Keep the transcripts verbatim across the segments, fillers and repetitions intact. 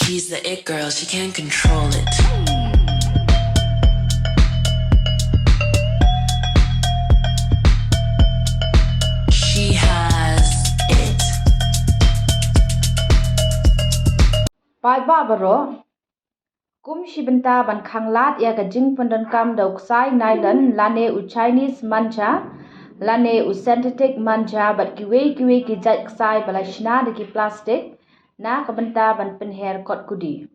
She's the it girl, she can't control it. She has it. Paidbah baroh, kum shi bynta ban khanglad ïa ka jingpyndonkam da u ksai nylon lane u Chinese manja lane u synthetic manja bad kiwei kiwei ki jait ksai ba la shna da ki plastik na ka bynta ban pynher kot kudi.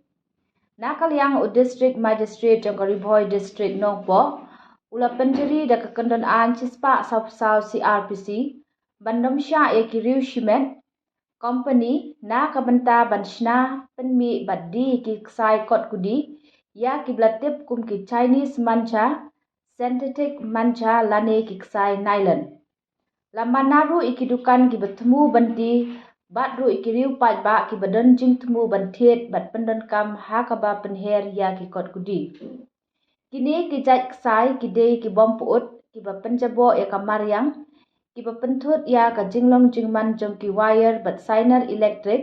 Na ka liang u District Magistrate jong ka Ri Bhoi District Nongpoh u la pynjari da ka kyndon aiñ shispah sawphew saw C R P C ban dom shah ïa ki riew shimet company na ka bynta ban shna, pynmih bad die ki ksai kot kudi ïa ki ba la tip kum ki Chinese manja, synthetic manja lane ki ksai nylon. La man ruh ïa ki dukan ki ba thmu ban die bad ruh ïa ki riew paidbah ki ba don jingthmu ban thied bad pyndonkam ha kaba pynher ïa ki kot kudi. Kine ki jait ksai ki dei ki bym pyut, ki ba pynjaboh ïa ka mariang, ki ba pynthut ïa ka jinglong jingman jong ki wire bad sainar elektrik,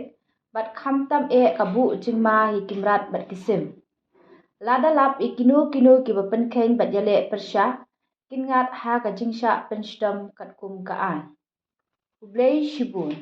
bad khamtam eh ka buh jingma ïa ki mrad bad ki sim. Lada lap ïa kino kino ki ba pynkheiñ bad ïaleh pyrshah, kin ngat ha ka jingshah pynshitom katkum ka aiñ. Khublei shibun.